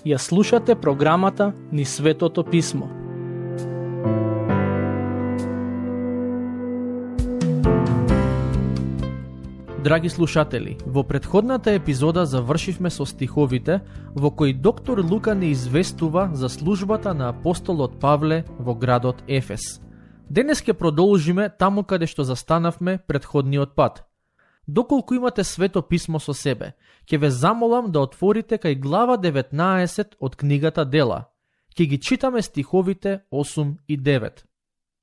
Ја слушате програмата Низ Светото Писмо. Драги слушатели, во претходната епизода завршивме со стиховите во кои доктор Лука не известува за службата на апостолот Павле во градот Ефес. Денес ќе продолжиме таму каде што застанавме претходниот пат. Доколку имате Свето Писмо со себе, ќе ве замолам да отворите кај глава 19 од книгата Дела. Ќе ги читаме стиховите 8 и 9.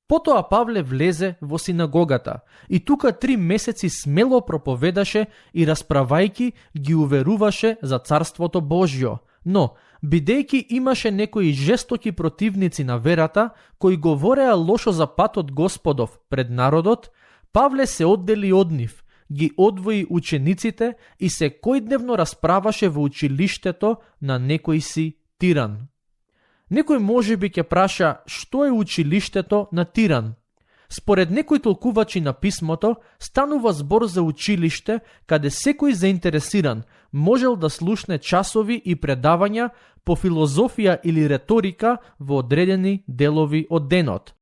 Потоа Павле влезе во синагогата и тука 3 месеци смело проповедаше и расправајки ги уверуваше за Царството Божјо. Но, бидејќи имаше некои жестоки противници на верата, кои говореа лошо за патот Господов пред народот, Павле се оддели од нив, ги одвои учениците и секојдневно расправаше во училиштето на некој си Тиран. Некој можеби ќе праша што е училиштето на Тиран. Според некои толкувачи на писмото, станува збор за училиште каде секој заинтересиран можел да слушне часови и предавања по филозофија или реторика во одредени делови од денот.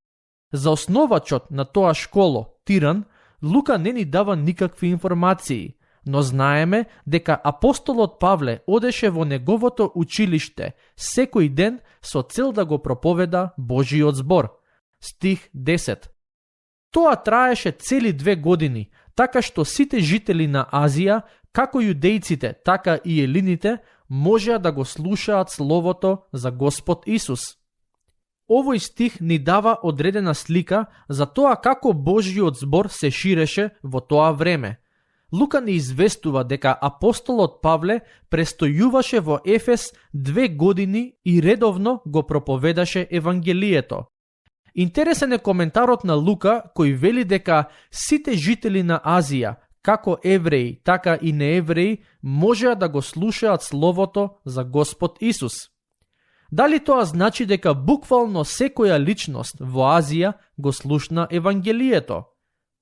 За основачот на тоа школо, Тиран, Лука не ни дава никакви информации, но знаеме дека апостолот Павле одеше во неговото училиште секој ден со цел да го проповеда Божиот збор. Стих 10. Тоа траеше цели 2 години, така што сите жители на Азија, како јудејците, така и елините, можеа да го слушаат словото за Господ Исус. Овој стих ни дава одредена слика за тоа како Божјиот збор се ширеше во тоа време. Лука ни известува дека апостолот Павле престојуваше во Ефес 2 години и редовно го проповедаше Евангелието. Интересен е коментарот на Лука кој вели дека сите жители на Азија, како евреи, така и неевреи, можеа да го слушаат словото за Господ Исус. Дали тоа значи дека буквално секоја личност во Азија го слушна Евангелието?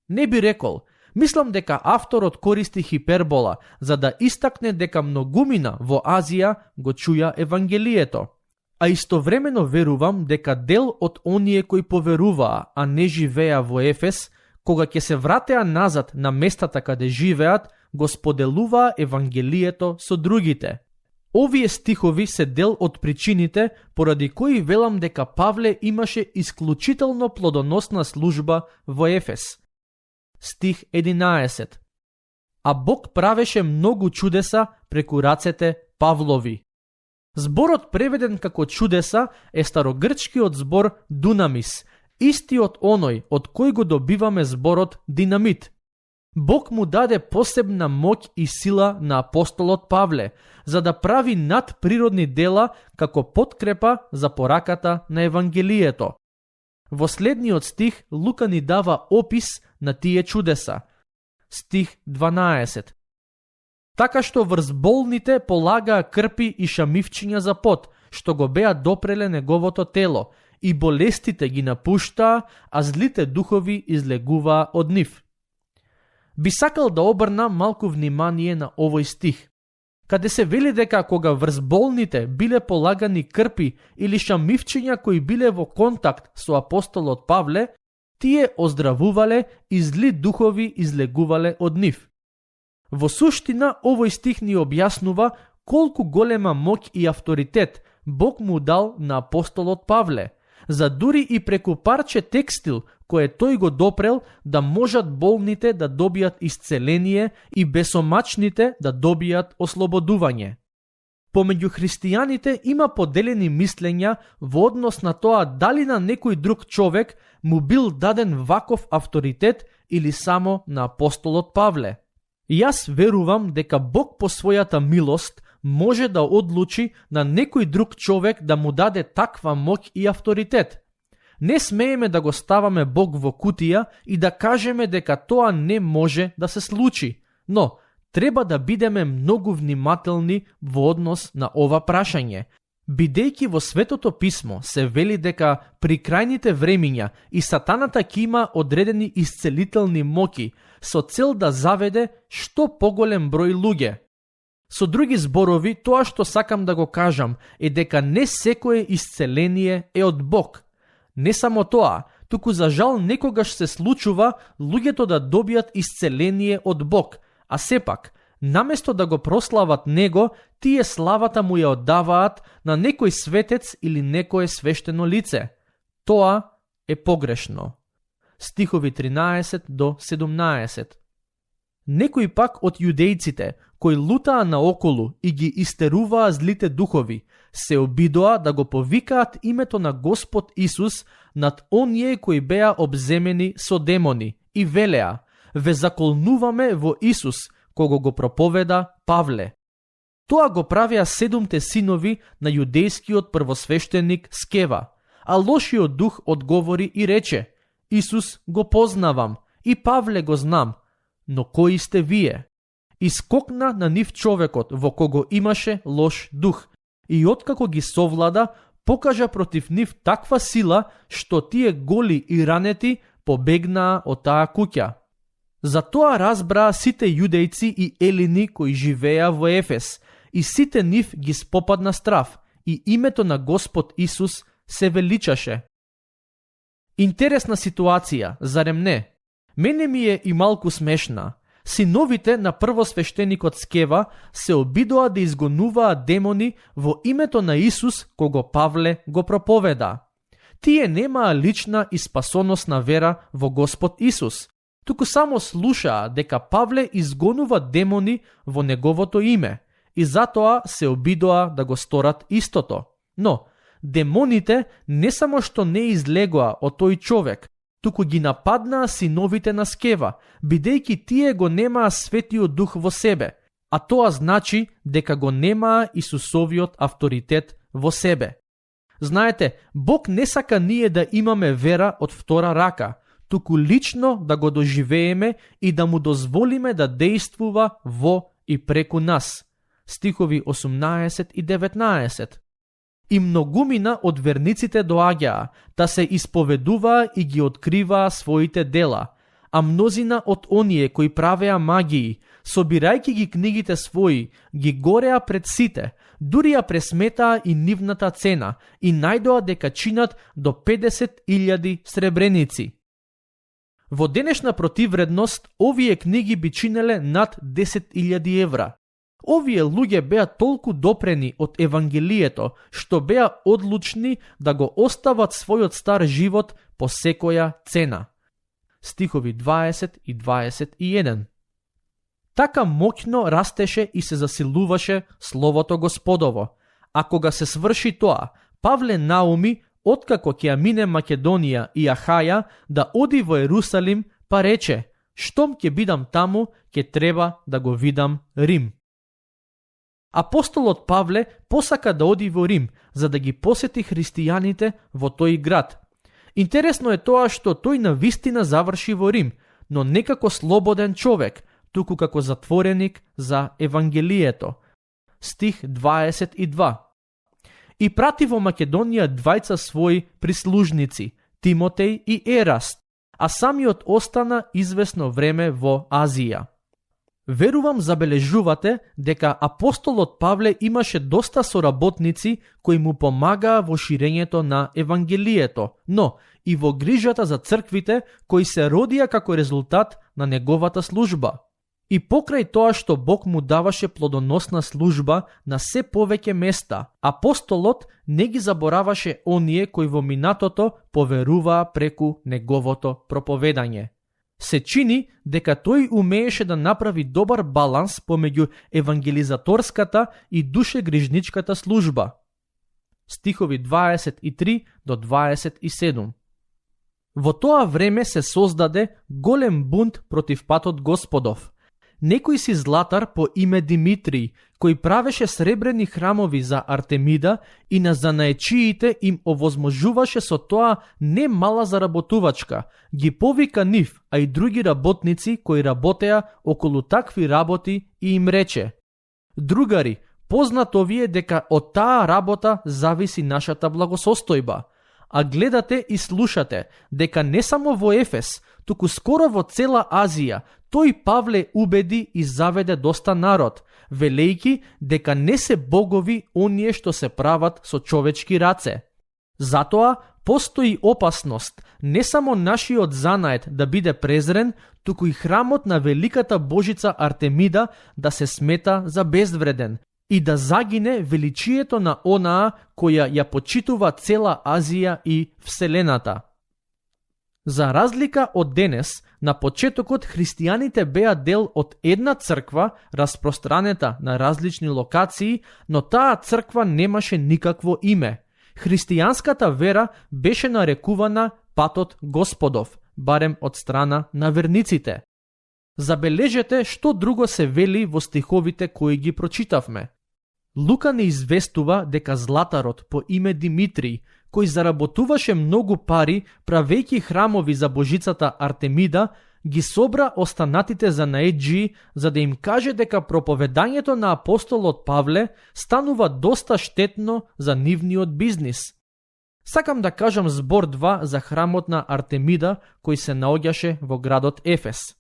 Не би рекол. Мислам дека авторот користи хипербола за да истакне дека многумина во Азија го чуја Евангелието. А истовремено верувам дека дел од оние кои поверуваа, а не живеа во Ефес, кога ќе се вратеа назад на местата каде живеат, го споделуваа Евангелието со другите. Овие стихови се дел од причините поради кои велам дека Павле имаше исклучително плодоносна служба во Ефес. Стих 11. А Бог правеше многу чудеса преку рацете Павлови. Зборот преведен како чудеса е старогрчкиот збор дунамис, истиот оној од кој го добиваме зборот динамит. Бог му даде посебна моќ и сила на апостолот Павле, за да прави надприродни дела како подкрепа за пораката на Евангелието. Во следниот стих Лука ни дава опис на тие чудеса. Стих 12. Така што врз болните полагаа крпи и шамивчиња за пот, што го беа допреле неговото тело, и болестите ги напуштаа, а злите духови излегуваа од нив. Би сакал да обрна малку внимание на овој стих, каде се вели дека кога врз болните биле полагани крпи или шамивчиња кои биле во контакт со апостолот Павле, тие оздравувале и зли духови излегувале од нив. Во суштина, овој стих ни објаснува колку голема моќ и авторитет Бог му дал на апостолот Павле, за дури и преку парче текстил кое тој го допрел да можат болните да добијат исцеление и бесомачните да добијат ослободување. Помеѓу христијаните има поделени мислења во однос на тоа дали на некој друг човек му бил даден ваков авторитет или само на апостолот Павле. Јас верувам дека Бог по својата милост може да одлучи на некој друг човек да му даде таква моќ и авторитет. Не смееме да го ставаме Бог во кутија и да кажеме дека тоа не може да се случи, но треба да бидеме многу внимателни во однос на ова прашање. Бидејќи во Светото писмо се вели дека при крајните времиња и сатаната ќе има одредени исцелителни моки со цел да заведе што поголем број луѓе. Со други зборови, тоа што сакам да го кажам е дека не секое исцеление е од Бог. Не само тоа, туку за жал некогаш се случува луѓето да добијат исцеление од Бог, а сепак, наместо да го прослават Него, тие славата му ја оддаваат на некој светец или некое свештено лице. Тоа е погрешно. Стихови 13 до 17. Некои пак од јудејците, кои лутаа наоколу и ги истеруваа злите духови, се обидоа да го повикаат името на Господ Исус над оние кои беа обземени со демони и велеа: ве заколнуваме во Исус, кого го проповеда Павле. Тоа го правеа 7 синови на јудејскиот првосвештеник Скева, а лошиот дух одговори и рече: Исус го познавам и Павле го знам, но кои сте вие? Искокна на нив човекот во кого имаше лош дух и откако ги совлада, покажа против нив таква сила што тие голи и ранети побегнаа од таа куќа. Затоа разбраа сите јудејци и елини кои живееа во Ефес и сите нив ги спопадна страв и името на Господ Исус се величаше. Интересна ситуација, зарем не? Мене ми е и малку смешна. Синовите на првосвештеникот Скева се обидоа да изгонуваат демони во името на Исус, кого Павле го проповеда. Тие немаа лична и спасоносна вера во Господ Исус, туку само слушаа дека Павле изгонува демони во неговото име и затоа се обидоа да го сторат истото. Но демоните не само што не излегоа од тој човек, туку ги нападнаа синовите на Скева, бидејќи тие го немаа Светиот Дух во себе, а тоа значи дека го немаа Исусовиот авторитет во себе. Знаете, Бог не сака ние да имаме вера од втора рака, туку лично да го доживееме и да му дозволиме да дејствува во и преку нас. Стихови 18 и 19. И многумина од верниците доаѓаа, да се исповедуваа и ги откриваа своите дела, а мнозина од оние кои правеа магии, собирајќи ги книгите своји, ги гореа пред сите, дури ја пресметаа и нивната цена и најдоа дека чинат до 50.000 сребреници. Во денешна противредност, овие книги би чинеле над 10.000 евра. Овие луѓе беа толку допрени од Евангелието, што беа одлучни да го остават својот стар живот по секоја цена. Стихови 20 и 21. Така моќно растеше и се засилуваше Словото Господово, а кога се сврши тоа, Павле науми, откако ќе ја мине Македонија и Ахаја, да оди во Ерусалим, па рече: штом ќе бидам таму, ќе треба да го видам Рим. Апостолот Павле посака да оди во Рим, за да ги посети христијаните во тој град. Интересно е тоа што тој навистина заврши во Рим, но не како слободен човек, туку како затвореник за Евангелието. Стих 22. И прати во Македонија двајца своји прислужници, Тимотеј и Ераст, а самиот остана извесно време во Азија. Верувам забележувате дека апостолот Павле имаше доста соработници кои му помагаа во ширењето на Евангелието, но и во грижата за црквите кои се родија како резултат на неговата служба. И покрај тоа што Бог му даваше плодоносна служба на се повеќе места, апостолот не ги забораваше оние кои во минатото поверуваа преку неговото проповедање. Се чини дека тој умееше да направи добар баланс помеѓу евангелизаторската и душегрижничката служба. Стихови 23 до 27. Во тоа време се создаде голем бунт против патот Господов. Некој си златар по име Димитрий, кој правеше сребрени храмови за Артемида и на занаечиите им овозможуваше со тоа не мала заработувачка, ги повика нив, а и други работници кои работеа околу такви работи и им рече: другари, Познато ви е дека од таа работа зависи нашата благосостојба. А гледате и слушате дека не само во Ефес, туку скоро во цела Азија, тој Павле убеди и заведе доста народ, велејки дека не се богови оние што се прават со човечки раце. Затоа постои опасност не само нашиот занаед да биде презрен, туку и храмот на великата божица Артемида да се смета за безвреден и да загине величието на онаа која ја почитува цела Азија и Вселената. За разлика од денес, на почетокот христијаните беа дел од една црква, распространета на различни локации, но таа црква немаше никакво име. Христијанската вера беше нарекувана патот Господов, барем од страна на верниците. Забележете што друго се вели во стиховите кои ги прочитавме. Лука не известува дека златарот по име Димитрий, кој заработуваше многу пари правејќи храмови за божицата Артемида, ги собра останатите занаеджии за да им каже дека проповедањето на апостолот Павле станува доста штетно за нивниот бизнис. Сакам да кажам збор 2 за храмот на Артемида кој се наоѓаше во градот Ефес.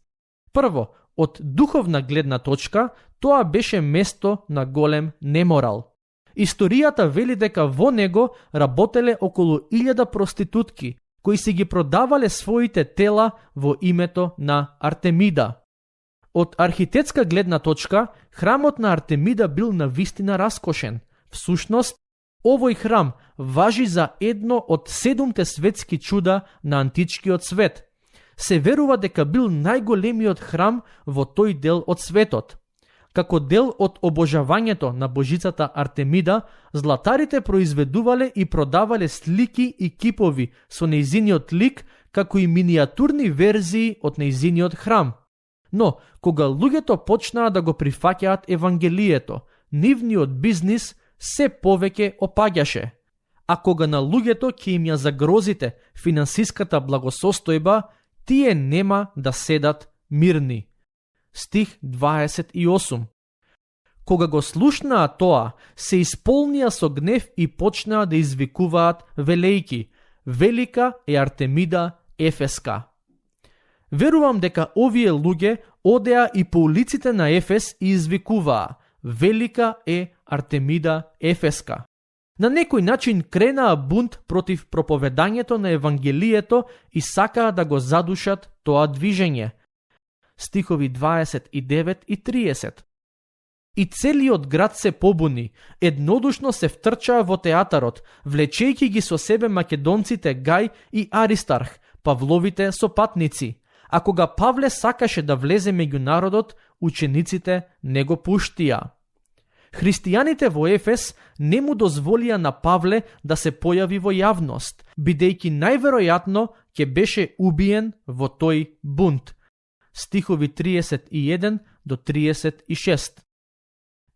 Прво, од духовна гледна точка, тоа беше место на голем неморал. Историјата вели дека во него работеле околу 1000 проститутки, кои си ги продавале своите тела во името на Артемида. Од архитектска гледна точка, храмот на Артемида бил навистина раскошен. Всушност, овој храм важи за едно од 7 светски чуда на античкиот свет. Се верува дека бил најголемиот храм во тој дел од светот. Како дел од обожавањето на божицата Артемида, златарите произведувале и продавале слики и кипови со нејзиниот лик, како и миниатурни верзии од нејзиниот храм. Но, кога луѓето почнаа да го прифаќаат Евангелието, нивниот бизнис се повеќе опаѓаше. А кога на луѓето ќе им ја загрозите финансиската благосостојба, тие нема да седат мирни. Стих 28. Кога го слушнаа тоа, се исполнија со гнев и почнаа да извикуваат велејки: велика е Артемида Ефеска. Верувам дека овие луѓе одеа и по улиците на Ефес и извикуваа: велика е Артемида Ефеска. На некој начин кренаа бунт против проповедањето на Евангелието и сакаа да го задушат тоа движење. Стихови 29 и 30. И целиот град се побуни, еднодушно се втрчаа во театарот, влечејќи ги со себе македонците Гај и Аристарх, Павловите сопатници. А кога Павле сакаше да влезе меѓу народот, учениците не го пуштија. Христијаните во Ефес не му дозволија на Павле да се појави во јавност, бидејќи најверојатно ќе беше убиен во тој бунт. Стихови 31 до 36.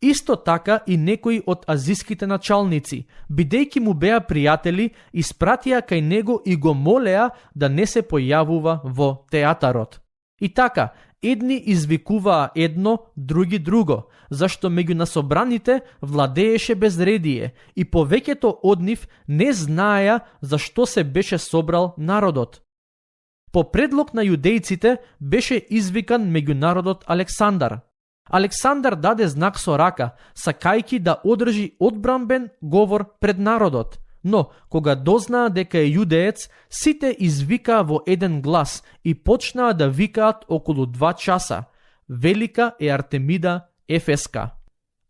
Исто така и некои од азиските началници, бидејќи му беа пријатели, испратија кај него и го молеа да не се појавува во театарот. И така, едни извикуваа едно, други друго, зашто меѓу насобраните владееше безредие и повеќето од нив не знаеа зашто се беше собрал народот. По предлог на јудејците беше извикан меѓународот Александар. Александар даде знак со рака, сакајки да одржи одбранбен говор пред народот. Но, кога дознаа дека е јудеец, сите извикаа во еден глас и почнаа да викаат околу 2 часа: велика е Артемида Ефеска.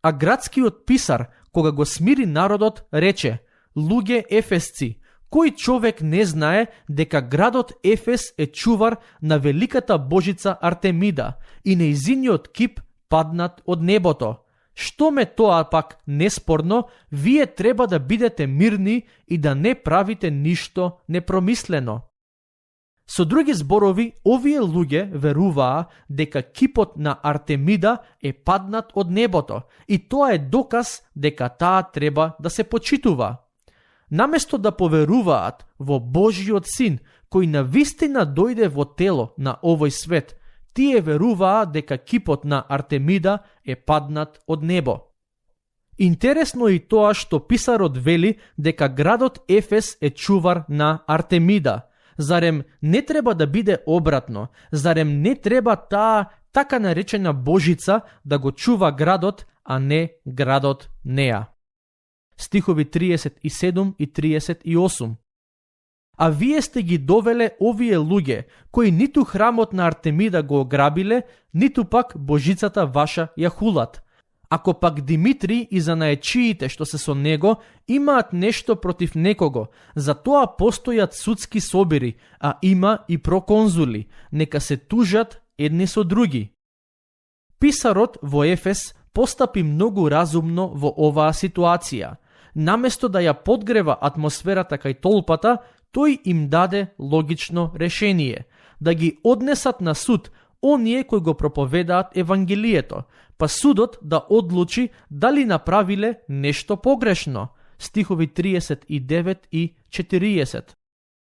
А градскиот писар, кога го смири народот, рече: луѓе ефесци, кој човек не знае дека градот Ефес е чувар на великата божица Артемида и нејзиниот кип паднат од небото? Што ме тоа пак неспорно, вие треба да бидете мирни и да не правите ништо непромислено. Со други зборови, овие луѓе веруваа дека кипот на Артемида е паднат од небото и тоа е доказ дека таа треба да се почитува. Наместо да поверуваат во Божиот Син, кој навистина дојде во тело на овој свет, тие веруваа дека кипот на Артемида е паднат од небо. Интересно е и тоа што писарот вели дека градот Ефес е чувар на Артемида. Зарем не треба да биде обратно? Зарем не треба таа така наречена Божица да го чува градот, а не градот неа? Стихови 37 и 38. А вие сте ги довеле овие луѓе, кои ниту храмот на Артемида го ограбиле, ниту пак Божицата ваша ја хулат. Ако пак Димитри и занаечиите што се со него имаат нешто против некого, за тоа постојат судски собири, а има и проконзули, нека се тужат едни со други. Писарот во Ефес постапи многу разумно во оваа ситуација. Наместо да ја подгрева атмосферата кај толпата, тој им даде логично решение, да ги однесат на суд оние кои го проповедаат Евангелието, па судот да одлучи дали направиле нешто погрешно. Стихови 39 и 40.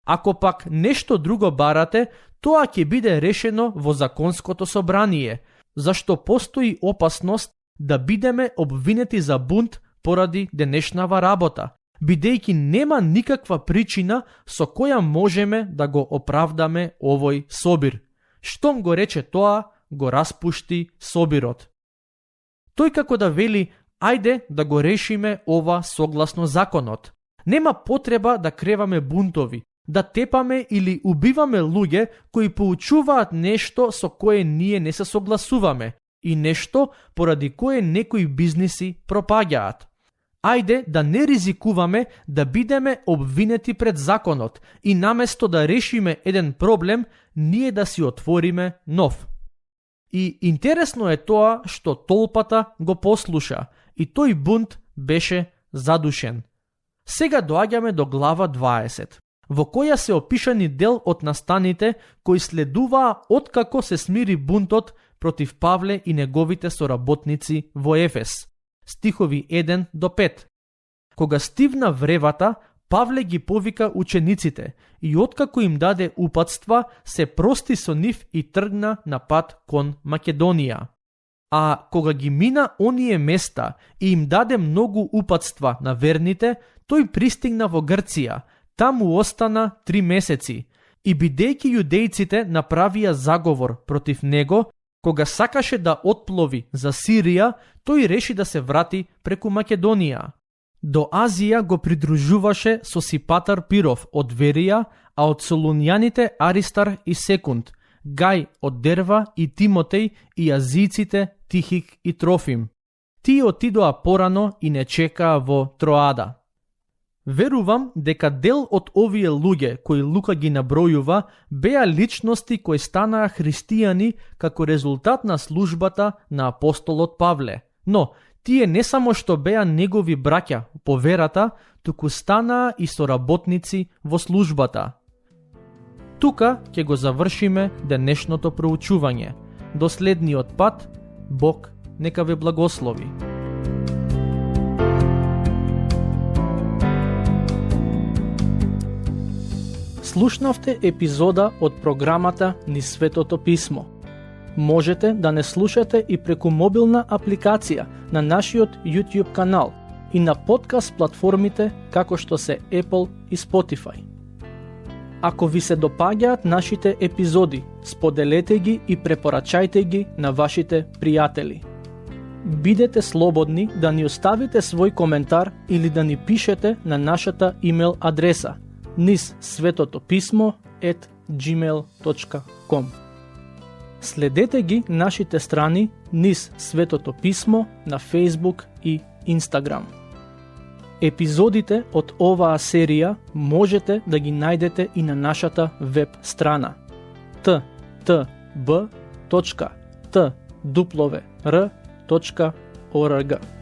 Ако пак нешто друго барате, тоа ќе биде решено во законското собрание, зашто постои опасност да бидеме обвинети за бунт поради денешнава работа, бидејќи нема никаква причина со која можеме да го оправдаме овој собир. Штом го рече тоа, го распушти собирот. Тој како да вели, ајде да го решиме ова согласно законот. Нема потреба да креваме бунтови, да тепаме или убиваме луѓе кои поучуваат нешто со кое ние не се согласуваме и нешто поради кое некои бизниси пропаѓаат. Ајде да не ризикуваме да бидеме обвинети пред законот и наместо да решиме еден проблем, ние да си отвориме нов. И интересно е тоа што толпата го послуша и тој бунт беше задушен. Сега доаѓаме до глава 20, во која се опишани дел од настаните кои следуваа откако се смири бунтот против Павле и неговите соработници во Ефес. Стихови 1 до 5. Кога стивна вревата, Павле ги повика учениците и откако им даде упатства, се прости со нив и тргна на пат кон Македонија. А кога ги мина оние места и им даде многу упатства на верните, тој пристигна во Грција, таму остана 3 месеци и бидејќи јудејците направија заговор против него, кога сакаше да отплови за Сирија, тој реши да се врати преку Македонија. До Азија го придружуваше Сосипатар Пиров од Верија, а од солунјаните Аристар и Секунд, Гај од Дерва и Тимотеј и азијците Тихик и Трофим. Тие отидоа порано и не чекаа во Троада. Верувам дека дел од овие луѓе кои Лука ги набројува беа личности кои станаа христијани како резултат на службата на апостолот Павле. Но тие не само што беа негови браќа по верата, туку станаа и соработници во службата. Тука ќе го завршиме денешното проучување. До следниот пат, Бог нека ве благослови. Слушнавте епизода од програмата Низ Светото Писмо. Можете да не слушате и преку мобилна апликација на нашиот YouTube канал и на подкаст платформите како што се Apple и Spotify. Ако ви се допаѓаат нашите епизоди, споделете ги и препорачајте ги на вашите пријатели. Бидете слободни да ни оставите свој коментар или да ни пишете на нашата имейл адреса nizsvetotopismo@gmail.com. Следете ги нашите страни Низ Светото Писмо на Facebook и Instagram. Епизодите од оваа серија можете да ги најдете и на нашата веб страна ttb.twr.org.